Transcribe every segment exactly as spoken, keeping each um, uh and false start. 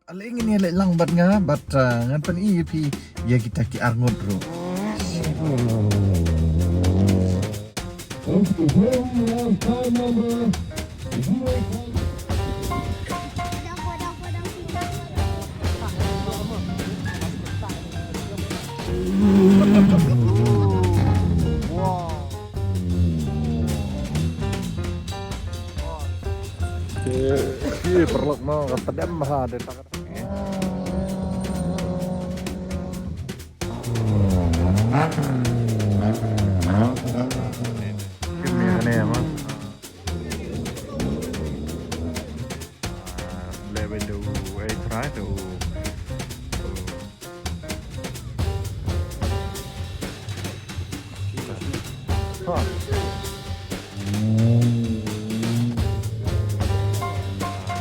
Ale ngin ïa leit lang bad nga bad, uh, ngan pyni ïa phi ïa kita ki arngut ruh. Ki, ki paralok mo, ka tdem ha de ta ka. Kim ni ne ma. Level tu, eh, try tu. Ha.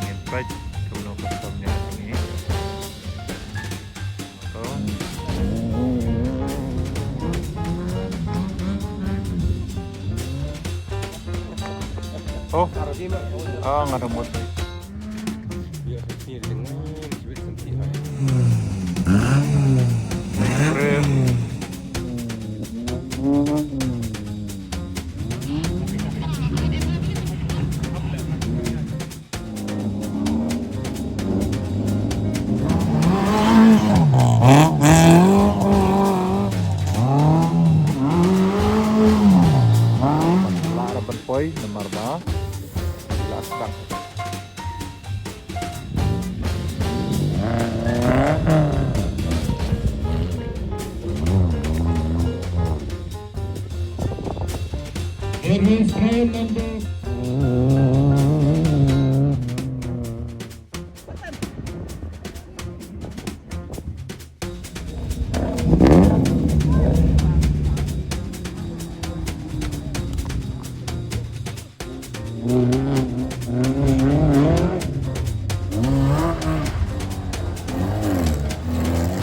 Ngin peit kumno ka form ïa ngi. To. Oh. Ah, nga da mut. Lah ban poi namar ba la sdang. It is try number.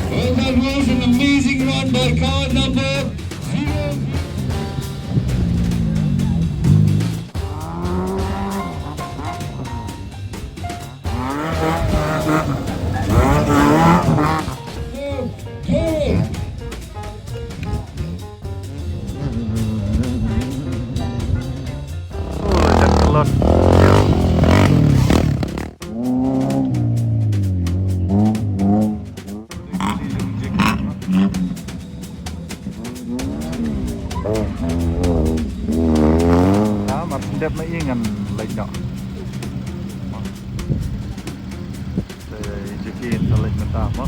Well, that was an amazing run by car number zero. Ah, mar syn dep ma ïing ngan leit noh. Te ïa ki ta leit mynta mo.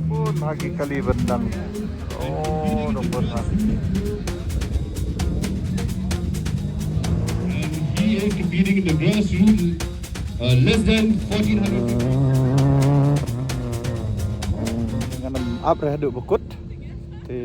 Bun ha ki kali bynta. Oh, dong bun ha. And he is competing in the grassroots, uh, less than fourteen hundred. Ngan ap reh haduh ba kut. Te